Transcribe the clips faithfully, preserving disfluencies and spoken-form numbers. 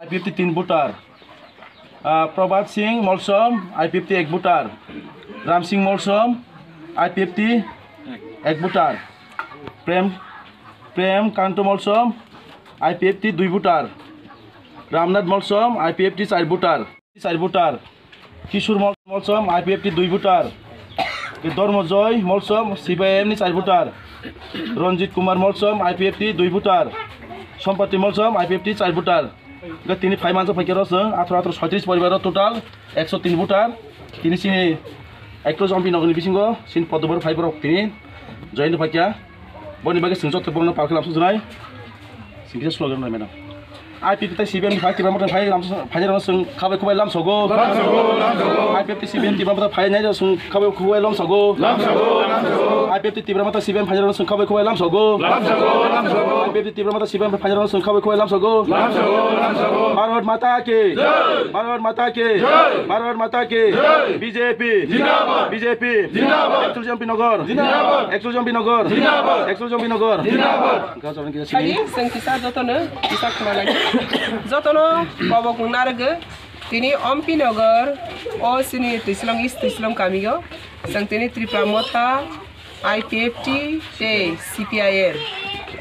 I P F T tin voter. Ah, Prabhat Singh Molsom, I P F T ek voter. Ram Singh Molsom, I P F T ek voter. Prem, Prem Kanto Molsom, I P F T dui voter. Ramnath Molsom, I P F T char voter. Char voter. Kishore Mol-, Molsom, I P F T dui voter. Dharmojoy Molsom, C P I M ni char voter. Ranjit Kumar Molsom, I P F T dui voter. Sompati Molsom, I P F T char voter. Ga tini phai mansa phaikhe rosong, athro athro soitris poribar total ekso tin voter. Tini sini ekro jompi nogni bisingo, sini podobor phai borok tini join phaikha. Boni bagwi chwng joto borokno palkhe lamsok jwnai. Chwng kisa slogan rwnai, madam. I P F T tei C P M ni phai Tipra Motha phai lamsok, phai rwno chwng khabai khubai lamsogo. I P F T C P M Tipra Motha phai nai chwng khabai khubai lamsogo. I P F T Tipra Motha C P M phai rwno chwng khabai khubai lamsogo. I P F T Tipra Motha C P M phai rwno chwng khabai khubai lamsogo. Bharat Mata ki! Bharat Mata ki! Bharat Mata ki! B J P! B J P! Ekchul Jompi Nogor! Ekchul Jompi Nogor! Ekchul Jompi Nogor! Khaidi, chwng kisa jotono kisa khwna lai. Jotono kobok wng narwgwi tini Ompi Nogor o chini Twislong East Twislong kamio chwng tini Tripura Motha, I P F T tei C P I M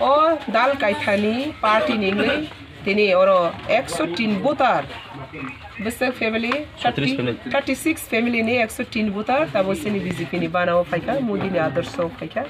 o dal kaithani party ni wngwi tini oro ekso tin voter bwswk family, thirty, thirty six family ni ekso tin voter tabo chini B J P ni bana o phaikha, Modi ni adorsho o phaikha.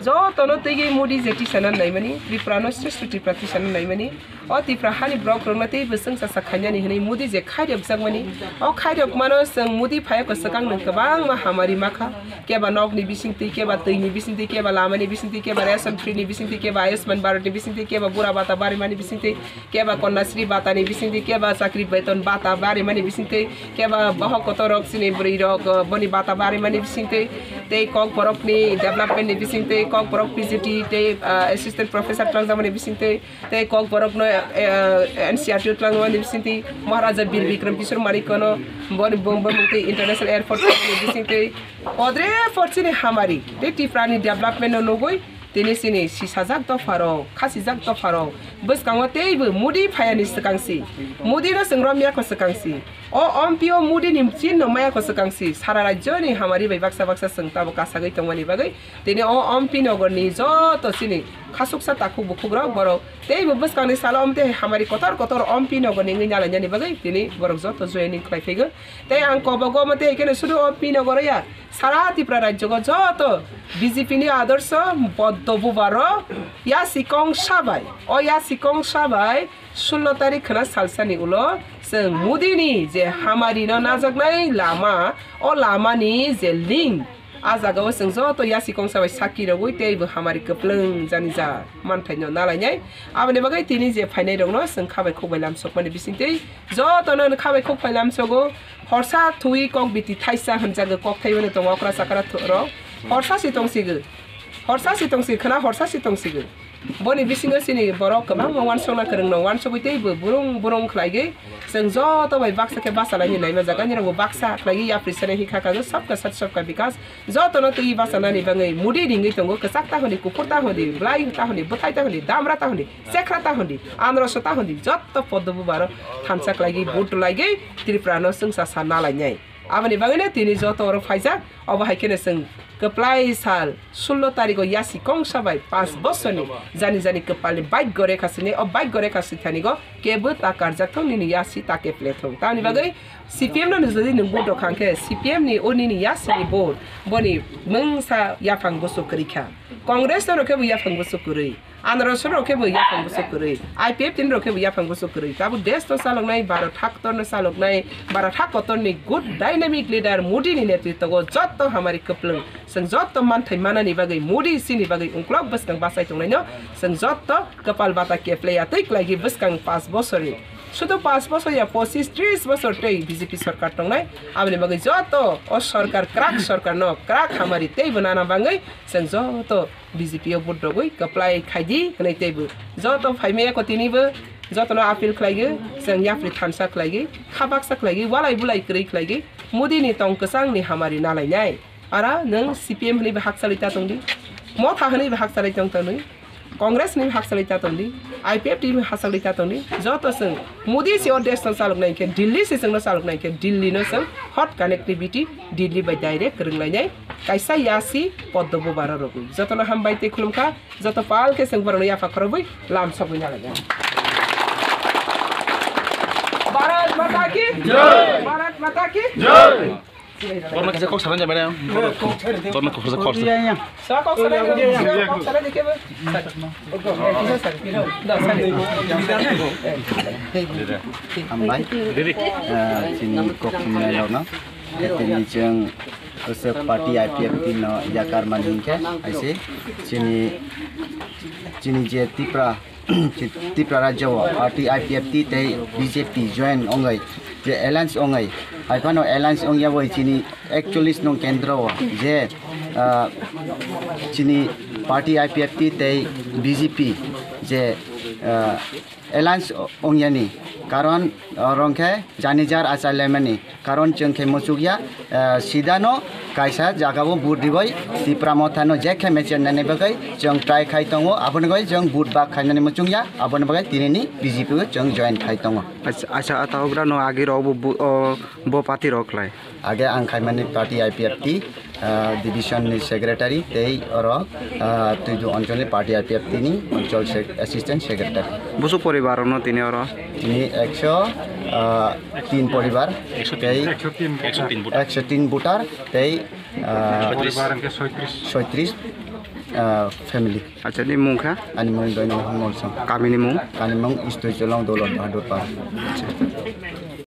Jotono twiwi Modi je tisana naimani, Tripura no sreshto Tripura tisana naimani, o Tripura hani borok rokno tei bwswng chasa khainani hwnwi Modi je khairokjakmani, o khairokmano chwng Modi phaiya ko swkang nwng kwbangma hamari makha, keba nokni bisingtwi, keba twini bisingtwi, keba lamani bisingtwi, keba ration free ni bisingtwi, keba Ayushman Bharat ni bisingtwi, keba bura bata barimani bisingtwi, keba Kanyasri bata ni bisingtwi, keba chakri beton bata barimani bisingtwi, keba bohok kotor rok chini bwrwi rok, uh, boni bata barimani bisingtwi, tei Kokborok ni development ni bisingtwi, Kokborok P G T tei, uh, assistant professor twlangjakmani bisingtwi, tei Kokborok no, uh, N C E R T o twlangmani bisingtwi, Maharaja Bir Bikram Kishore Manikya no boni bum bum tei international airport ni bisingtwi, kodre por chini hamari tei Tripura ni development no nugwi, tini chini sisajak dopharok, khasijak dopharok bwskango teibo Modi phayani swkangsi, Modi no chwng romya kho swkangsi, o Ompi o Modi ni chin no maya kho swkangsi, sara rajyo ni hamari bai baksa baksa chwng tabo kasagwi tongmani bagwi tini o Ompi Nogor ni joto chini khasuksa takhuk bukhuk rok borok teibo bwskangni salo omte hamari kotor kotor Ompi Nogor ni wngwi nalainani bagwi tini borok joto joining khlai phaigo. Tei ang kobogo omo tei khe sudu Ompi Nogor ya, sara Tripura rajyo o joto B J P ni adorsho boddo bubar rok ya sikong sabai, o ya sikong sabai sullo tarik khwna salsani ulo chwng Modi ni je hamari no najaknai lama, o lama ni je link, a jaga o chwng joto ya sikong sabai sakki rogwi tei bo hamari kwplwng jani ja manthai no nalainai. Aboni bagwi tini je phainai rok no chwng khabai khukbai lamsokmani bisingtwi joto no khabai khukbai lamsogo. Horsa thwi kok biti thaisa hwnjago, kok thaiwano tongo okra chakra rok. Horsa si tongsigo. Horsa si tongsi khwna, horsa si tongsigo. Boni bisingo chini borok kwbangma uansukna kwrwngno uansugwi tei bo burung burung khlaigwi chwng joto bai baksa khe bachalaini naima jaga nirokbo baksa khlaigwi yapri sene hi kha kago sabka sat sabka bikas. Jotono twi bachanani bagwi Modi ringwi tongo, kwchak ta hwnwi, kuphur ta hwnwi, bwlai ta hwnwi, bwthai ta hwnwi, damra ta hwnwi, chekra ta hwnwi, anroso ta hwnwi, jotto poddo bubaro thansa khlaigwi, vote rwlaigwi Tripura no chwngsa sa nalainai. Aboni bagwino tini joto oro phaijak, obo hai kheno chwng kwplai sal sullo tarikh o yasi kongsa bai panch bosorni jani jani kwpalni bhagyo rekha sini, o bhagyo rekha sithanigo kebo ta karjak thung, nini yasi ta keple thung. Tamni bagwi C P M no jodi nwng vote rok kha khe, C P M ni o nini yasini vote, boni mungsa yaphang bwswk kwrwi kha. Congress no rok khe bo yaphang bwswk kwrwi, Anarosor rok khe bo yaphang bwswk kwrwi, I P F T ni rok khe bo yaphang bwswk kwrwi. Tabuk desh no chaloknai, Bharat haktor no chaloknai, Bharat hakotor ni good dynamic leader Modi ni netritwo o jotto hamari kwplwng. Chwng jotto manthai manani bagwi Modi chini bagwi ungklok bwskang bachai tongnaino chwng jotto kwpal bata keple ya twi klaigwi bwskang panch bosorni. Sudu panch bosor ya, pochis tris bosor tei B J P sorkar tongnai. Aboni bagwi joto o sorkar, kwrak sorkar no kwrak hamari tei bo nana bagwi chwng joto B J P o vote rogwi kwplai khaidi hwnwi tei bo joto phaimaya ko tini bo jotono appeal khlaigwi, chwng yapri thansa khlaigwi, kha baksa khlaigwi, walai bulai kwrwi khlaigwi, Modi ni tong kwchang ni hamari nalainai. Ara nwng C P M hwnwi bo hakchalwi ta tongdi, Motha hwnwi bo hakchalwi tong tongdi. Congress ni haksalwi ta tongdi, I P F T ni haksalwi ta tongdi, joto chwng Modi si o desh no chaloknai khe, Delhi si chwngno chaloknai khe, Delhi no chwng hot connectivity, Delhi bai direct rwnglainai kaisa yasi Padma Bubaro rwgwi. Jotono hambai tei khulumkha, joto pal khe chwng borokno yapha khorobwi lam sogwi nalainai. Bharat Mata ki Jai! Bharat Mata ki Jai! Borno kisa kok sana jam ya. Borno kok sana kok sana. Sa kok sana, kok sana dikhe ba. Hambai. Ah, chini kok khumnai rokno. Tini chwng kosek party I P F T no yakar mani hinkhe, aise chini, chini je Tipra Tripura rajyo o party I P F T tei B J P join wngwi, je alliance wngwi, hai phano alliance wngya bai chini ekchollish nung kendro o je, ah, chini party I P F T tei B J P je, ah, alliance wngyani karon, ah, rong khe jani jar achai laimani. Karon chwng khe muchukya, eh, sidano kaisa jagao vote ribai Tipra Mothano je khe mechenani bagwi chwng try khai tongo, aboni bagwi chwng vote bak khainani muchungya, aboni bagwi tinini B J P o chwng join khai tongo. Acha, acha, ata obrano agi rok bo, bo, o, bo party rok lai. Age ang khaimani party I P F T, ah, division ni secretary tei oro, ah, Tuidu Anchal ni party I P F T ni Anchal sec-, assistant secretary. Busu poribar no tini oro? Tini ekso, ah, tin poribar tei ekso tin voter. Ekso tin voter tei, ah, soitris, ah, family. Acha, ni mung kha? Ani mung Doino Hongmolsong. Kami ni mung? Kami mung Istoi Cholong Dolot Bahadur Para.